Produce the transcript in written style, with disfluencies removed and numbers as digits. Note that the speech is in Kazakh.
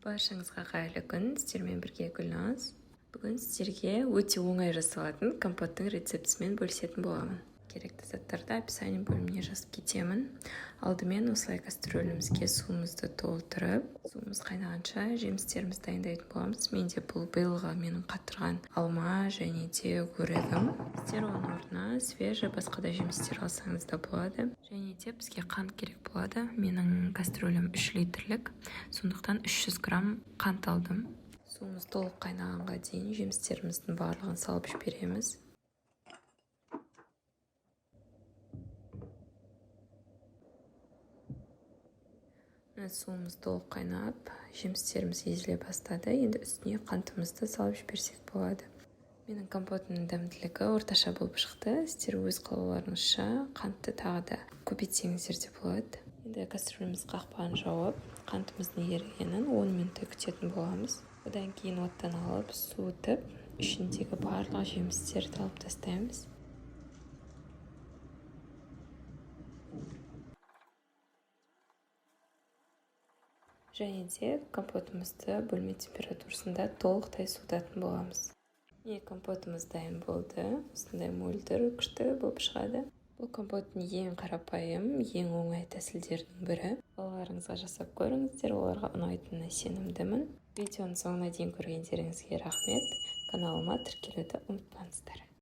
Баршаңызға қайырлы күн! Сіздермен бірге Гүлназ. Бүгін сіздерге өте оңай жасалатын компоттың рецептісімен бөлісетін боламын. Керекті заттарды описание бөліміне жазып кетемін. Алдымен осылай кастрюлімізге суымызды толтырып, суымыз қайнағанша жемістерімізді дайындайтын боламыз. Менде бұл биылғы менің қатырған алма және де өрігім. Сіздер оның орнына свежий басқа да жемістер алсаңыз да болады. Және де бізге қант керек болады. Менің кастрюлім 3 литрлік, сондықтан 300 грамм қант алдым. Суымыз толық қайнағанға дейін жемістеріміздің барлығын салып жібереміз. Міне, суымыз толық қайнап, жемістеріміз езіле бастады. Енді үстіне қантымызды салып жіберсек болады. Менің компотымның дәмділігі орташа болып шықты. Сіздер өз қалауларыңызша қантты тағы да көбейтсеңіздер де болады. Енді кастрюліміз қақпағын жауып, қантымыздың ерігенін 10 минуттай күтетін боламыз. Одан кейін оттан алып, суытып, ішіндегі барлық жемістерді алып тастаймыз. Және де компотымызды бөлме температурасында толықтай суытатын боламыз. Міне, компотымыз дайын болды. Осындай мөлдір, күшті болып шығады. Бұл компоттың ең қарапайым, ең оңай тәсілдерінің бірі. Балаларыңызға жасап көріңіздер, оларға ұнайтынына сенімдімін. Видеоның соңына дейін көргендеріңізге рахмет. Каналыма тіркелуді ұмытпаңыздар.